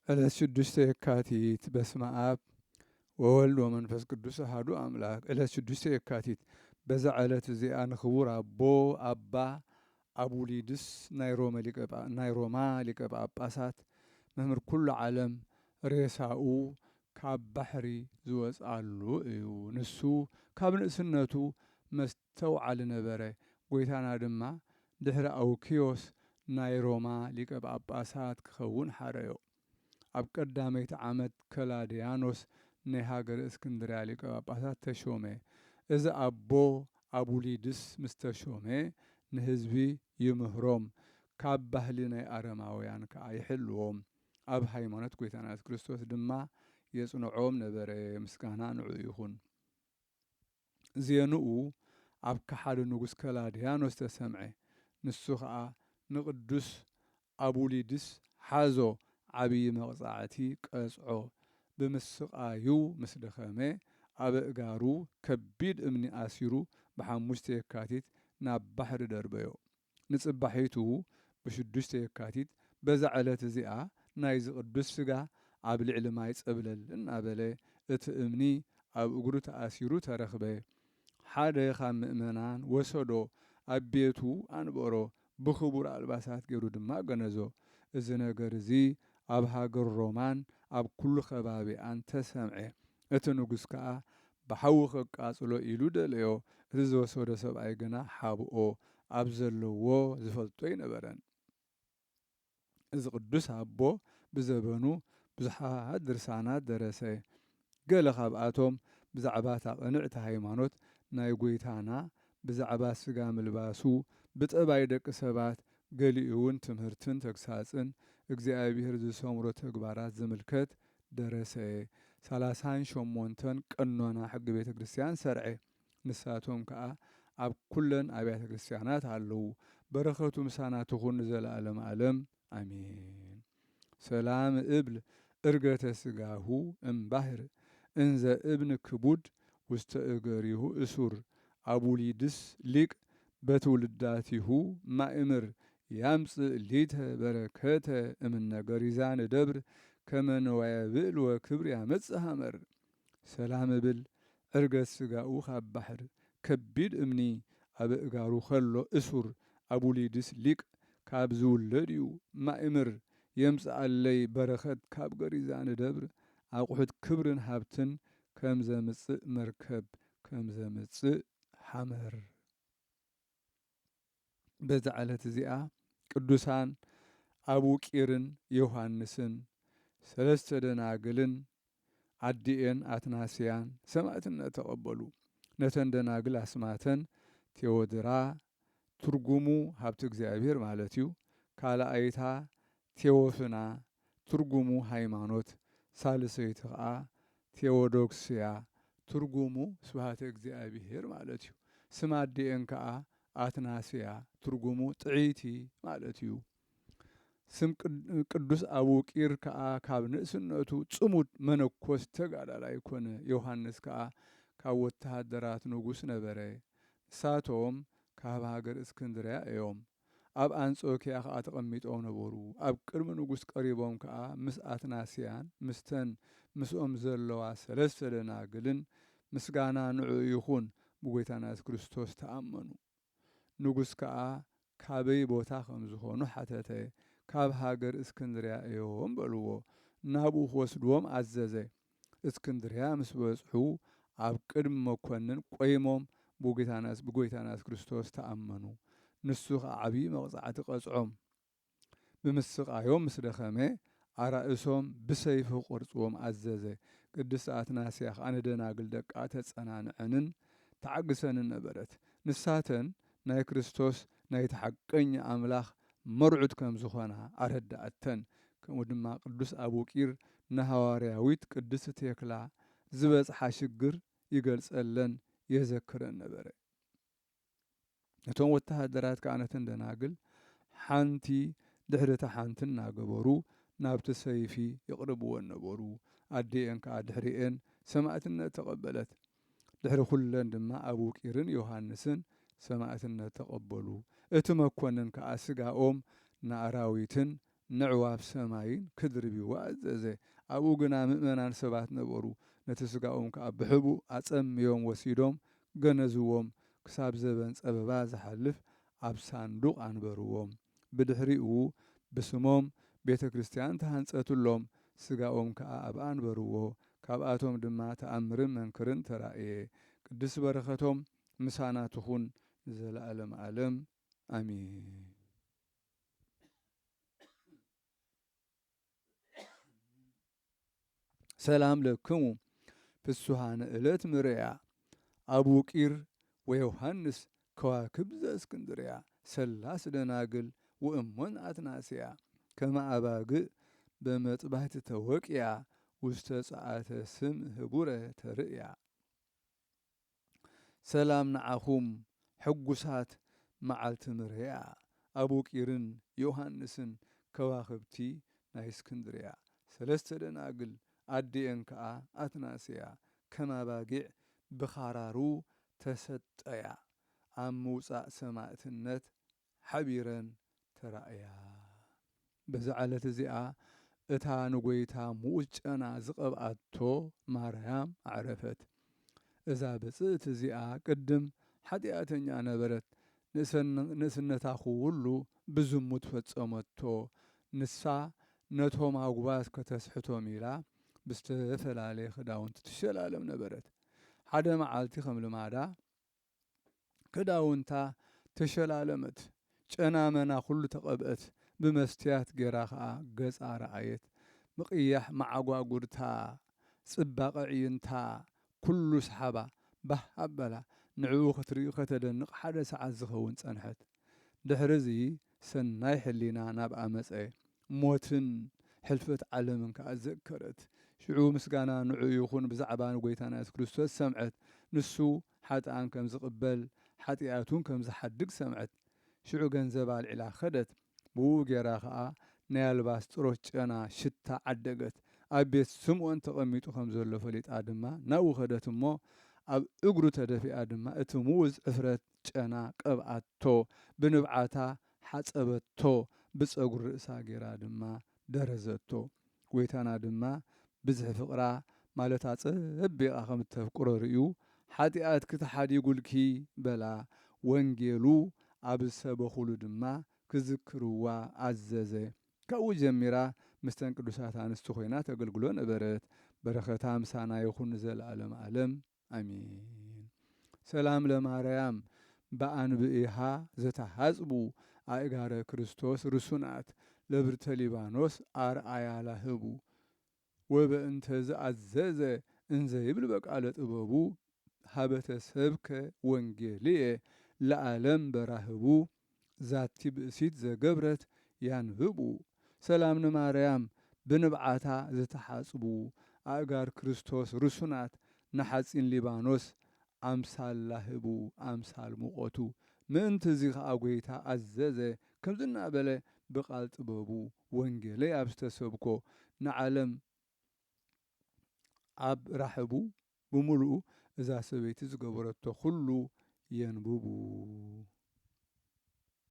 ዕለት ሽዱሽተ የካቲት። በስመ ኣብ ወወልድ ወመንፈስ ቅዱስ ኣሐዱ ኣምላክ። ዕለት ሽዱሽተ የካቲት። በዛ ዕለት እዚኣ ንክቡር ኣቦ ኣባ ኣቡሊድስ ናይ ሮመ ሊቀ ጳ-፣ ናይ ሮማ ሊቀ ጳጳሳት፣ መምህር ኩሉ ዓለም፣ ሬሳኡ ካብ ባሕሪ ዝወፅኣሉ እዩ። ንሱ ካብ ንእስነቱ መስተውዓሊ ነበረ። ጎይታና ድማ ድሕሪ ኣውኪዮስ ናይ ሮማ ሊቀ ጳጳሳት ክኸውን ሓረዮ። ኣብ ቀዳመይቲ ዓመት ከላድያኖስ ናይ ሃገረ እስክንድርያ ሊቀ ጳጳሳት ተሾመ። እዚ ኣቦ ኣቡሊድስ ምስ ተሾመ ንህዝቢ ይምህሮም፣ ካብ ባህሊ ናይ ኣረማውያን ከኣ ይሕልዎም። ኣብ ሃይማኖት ጎይታና የሱስ ክርስቶስ ድማ የጽንዖም ነበረ። ምስጋና ንዕኡ ይኹን። ዜንኡ ኣብ ከሓዲ ንጉስ ከላድያኖስ ተሰምዐ። ንሱ ኸኣ ንቅዱስ ኣቡሊድስ ሓዞ፣ ዓብዪ መቕጻዕቲ ቀጽዖ። ብምስቓዩ ምስ ደኸመ፣ ኣብ ኣእጋሩ ከቢድ እምኒ ኣሲሩ ብሓሙሽተ የካቲት ናብ ባሕሪ ደርበዮ። ንጽባሒቱ ብሽዱሽተ የካቲት በዛ ዕለት እዚኣ ናይዚ ቅዱስ ስጋ ኣብ ልዕሊ ማይ ጸብለል እናበለ እቲ እምኒ ኣብ እግሩ ተኣሲሩ ተረኽበ። ሓደ ካብ ምእመናን ወሰዶ፣ ኣብ ቤቱ ኣንበሮ፣ ብኽቡር ኣልባሳት ገይሩ ድማ ገነዞ። እዚ ነገር እዚ ኣብ ሃገር ሮማን ኣብ ኩሉ ከባቢኣን ተሰምዐ። እቲ ንጉስ ከኣ ብሓዊ ከቃጽሎ ኢሉ ደለዮ። እቲ ዝወሰዶ ሰብኣይ ግና ሓብኦ፣ ኣብ ዘለዎ ዝፈልጦ ኣይነበረን። እዚ ቅዱስ ኣቦ ብዘበኑ ብዙሓት ድርሳናት ደረሰ። ገለ ካብኣቶም ብዛዕባ እታ ቅንዕቲ ሃይማኖት ናይ ጐይታና፣ ብዛዕባ ስጋ ምልባሱ፣ ብጠባይ ደቂ ሰባት፣ ገሊኡ እውን ትምህርትን ተግሳጽን እግዚኣብሔር ዝሰምሮ ተግባራት ዝምልከት ደረሰ። ሰላሳን ሸሞንተን ቀኖና ሕጊ ቤተ ክርስቲያን ሰርዐ። ንሳቶም ከኣ ኣብ ኩለን ኣብያተ ክርስቲያናት ኣለዉ። በረኸቱ ምሳና ትኹን ንዘለዓለመ ዓለም። ኣሜን። ሰላም እብል ዕርገተ ስጋሁ እምባህር እንዘ እብን ክቡድ ውስተ እገሪሁ እሱር። ኣቡሊድስ ሊቅ በትውልዳቲሁ ማእምር ያምጽእ ሊተ በረከተ እምነ ገሪዛን ደብር ከመ ንዋየ ብእል ወክብር ያመጽእ ሃመር። ሰላም እብል ዕርገት ስጋኡ ካብ ባሕር ከቢድ እምኒ ኣብ እጋሩ ከሎ እሱር ኣቡሊድስ ሊቅ ካብ ዝውለድ እዩ። ማእምር የምጽኣለይ በረኸት ካብ ገሪዛን ደብር ኣቑሑት ክብርን ሃብትን ከም ዘምጽእ መርከብ ከም ዘምጽእ ሓመር። በዛ ዕለት እዚኣ ቅዱሳን ኣቡቂርን ዮሃንስን ሰለስተ ደናግልን ኣዲኤን ኣትናስያን ሰማዕትነት ተቐበሉ። ነተን ደናግል ኣስማተን ቴዎድራ፣ ትርጉሙ ሃብቲ እግዚኣብሔር ማለት እዩ። ካልኣይታ ቴዎፍና፣ ትርጉሙ ሃይማኖት፣ ሳልሰይቲ ኸኣ ቴዎዶክስያ፣ ትርጉሙ ስብሃተ እግዚኣብሔር ማለት እዩ። ስም ኣዲኤን ከኣ ኣትናስያ፣ ትርጉሙ ጥዕይቲ ማለት እዩ። ስም ቅድ-፣ ቅዱስ ኣቡቂር ከኣ ካብ ንእስነቱ ጽሙድ መነኮስ ተጋዳላይ ኮነ። ዮሃንስ ከኣ ካብ ወተሃደራት ንጉስ ነበረ። ንሳቶም ካብ ሃገር እስክንድርያ እዮም። ኣብ ኣንጾኪያ ከኣ ተቐሚጦም ነበሩ። ኣብ ቅድሚ ንጉስ ቀሪቦም ከኣ ምስ ኣትናስያን ምስተን ምስኦም ዘለዋ ሰለስተ ደናግልን ምስጋና ንዕኡ ይኹን ብጎይታና የሱስ ክርስቶስ ተኣመኑ። ንጉስ ከኣ ካበይ ቦታ ከም ዝኾኑ ሓተተ። ካብ ሃገር እስክንድርያ እዮም በልዎ። ናብኡ ክወስድዎም ኣዘዘ። እስክንድርያ ምስ በጽሑ ኣብ ቅድሚ መኮንን ቆይሞም ብጎይታና፣ ብጎይታና የሱስ ክርስቶስ ተኣመኑ። ንሱ ኸዓ ዓብዪ መቕጻዕቲ ቀጽዖም። ብምስቓዮም ምስ ደኸመ ኣራእሶም ብሰይፊ ክቖርጽዎም ኣዘዘ። ቅድስት ኣትናስያ ኸዓ ንደናግል ደቃ ተጸናንዐንን ተዓግሰንን ነበረት። ንሳተን ናይ ክርስቶስ ናይቲ ሓቀኛ ኣምላኽ መርዑት ከም ዝኾና ኣረድኣተን። ከምኡ ድማ ቅዱስ ኣቡቂር ንሃዋርያዊት ቅድስት ቴክላ ዝበጽሓ ሽግር ይገልጸለን የዘክረን ነበረ። እቶም ወተሃደራት ከኣ ነተን ደናግል ሓንቲ ድሕሪ እታ ሓንቲ እናገበሩ ናብቲ ሰይፊ የቕርብወን ነበሩ። ኣዲኤን ከኣ ድሕሪኤን ሰማዕትነት ተቐበለት። ድሕሪ ኩለን ድማ ኣቡቂርን ዮሃንስን ሰማዕትነት ተቐበሉ። እቲ መኮንን ከኣ ስጋኦም ንኣራዊትን ነዕዋፍ ሰማይን ክድርብዎ ኣዘዘ። ኣብኡ ግና ምእመናን ሰባት ነበሩ። ነቲ ስጋኦም ከኣ ብሕቡእ ኣጸምዮም ወሲዶም ገነዝዎም። ክሳብ ዘበን ጸበባ ዝሓልፍ ኣብ ሳንዱቕ ኣንበርዎም። ብድሕሪኡ ብስሞም ቤተ ክርስቲያን ተሃንጸትሎም፣ ስጋኦም ከኣ ኣብኣ ኣንበርዎ። ካብኣቶም ድማ ተኣምርን መንክርን ተራእየ። ቅድስት በረኸቶም ምሳና ትኹን ንዘለዓለም ዓለም። ኣሜን። ሰላም ለክሙ ፍሱሃነ ዕለት ምርያ፣ ኣቡ ቂር ወዮሃንስ ከዋክብ ዘእስክንድርያ፣ ሰላስ ደናግል ወእሞን ኣትናስያ፣ ከመ ኣባግዕ በመጥባሕቲ ተወቅያ፣ ውስተ ጸዓተ ስም ህቡረ ተርእያ። ሰላም ንዓኹም ሕጉሳት መዓልቲ ምርያ፣ ኣቡ ቂርን ዮሃንስን ከዋኽብቲ ናይ እስክንድርያ፣ ሰለስተ ደናግል ኣዲኤን ከኣ ኣትናስያ፣ ከም ኣባጊዕ ብኻራሩ ተሰጠያ፣ ኣብ ምውጻእ ሰማእትነት ሓቢረን ተራእያ። በዛ ዕለት እዚኣ እታ ንጎይታ ምኡዝ ጨና ዝቐብኣቶ ማርያም ኣዕረፈት። እዛ ብጽእቲ እዚኣ ቅድም ሓጢኣተኛ ነበረት። ንእሰን-፣ ንእስነታ ኩሉ ብዝሙት ፈጸመቶ። ንሳ ነቶም ኣጉባዝ ከተስሕቶም ኢላ ብዝተፈላለየ ክዳውንቲ ትሸላለም ነበረት። ሓደ መዓልቲ ከም ልማዳ ክዳውንታ ተሸላለመት፣ ጨና መና ኩሉ ተቐብአት፣ ብመስትያት ጌራ ኸኣ ገጻ ረኣየት። ምቕያሕ መዓጓጉርታ፣ ጽባቐ ዕይንታ ኩሉ ሰሓባ፣ ባህ ኣበላ። ንዕኡ ክትርኢ ከተደንቕ ሓደ ሰዓት ዝኸውን ጸንሐት። ድሕርዚ ሰናይ ሕሊና ናብኣ መጸ። ሞትን ሕልፈት ዓለምን ከኣ ዘከረት። ሽዑ ምስጋና ንዕኡ ይኹን ብዛዕባ ንጎይታና የሱስ ክርስቶስ ሰምዐት። ንሱ ሓጥኣን ከም ዝቕበል፣ ሓጢኣት እውን ከም ዝሓድግ ሰምዐት። ሽዑ ገንዘባ ኣልዒላ ኸደት። ብኡ ጌራ ኸኣ ናይ ኣልባስጥሮስ ጨና ሽታ ዓደገት። ኣብ ቤት ስምዖን ተቐሚጡ ከም ዘሎ ፈሊጣ ድማ ናብኡ ኸደት እሞ፣ ኣብ እግሩ ተደፊኣ ድማ እቲ ምኡዝ ዕፍረት ጨና ቀብኣቶ፣ ብንብዓታ ሓጸበቶ፣ ብጸጉሪ ርእሳ ጌራ ድማ ደረዘቶ። ጎይታና ድማ ብዝሒ ፍቕራ፣ ማለት ኣጸቢቓ ከም እተፍቅሮ ርእዩ፣ "ሓጢኣትኪ ተሓዲጉልኪ" በላ። ወንጌሉ ኣብ ዝሰበኹሉ ድማ ክዝክርዋ ኣዘዘ። ካብኡ ጀሚራ ምስተን ቅዱሳት ኣንስቲ ኮይና ተገልግሎ ነበረት። በረኸታ ምሳና ይኹን ንዘለዓለም ዓለም። ኣሜን። ሰላም ለማርያም በአንብኢሃ ዘተሃጽቡ ኣእጋረ ክርስቶስ ርሱናት ለብርተ ሊባኖስ ኣርኣያ ላህቡ። ወበእንተ ዘአዘዘ እንዘ ይብል በቃለ ጥበቡ ሀበተ ሰብከ ወንጌልየ ለዓለም በራህቡ። ዛቲ ብእሲት ዘገብረት ያንብቡ። ሰላም ንማርያም ብንብዓታ ዝተሓጽቡ ኣእጋር ክርስቶስ ርሱናት ንሓጺን ሊባኖስ ኣምሳል ላህቡ ኣምሳል ሙቐቱ። ምእንቲ እዚ ኸኣ ጐይታ ኣዘዘ፣ ከምዚ እናበለ ብቓል ጥበቡ ወንጌለይ ኣብ ዝተሰብኮ ንዓለም ኣብ ራሕቡ ብምሉኡ እዛ ሰበይቲ ዝገበረቶ ኩሉ የንብቡ።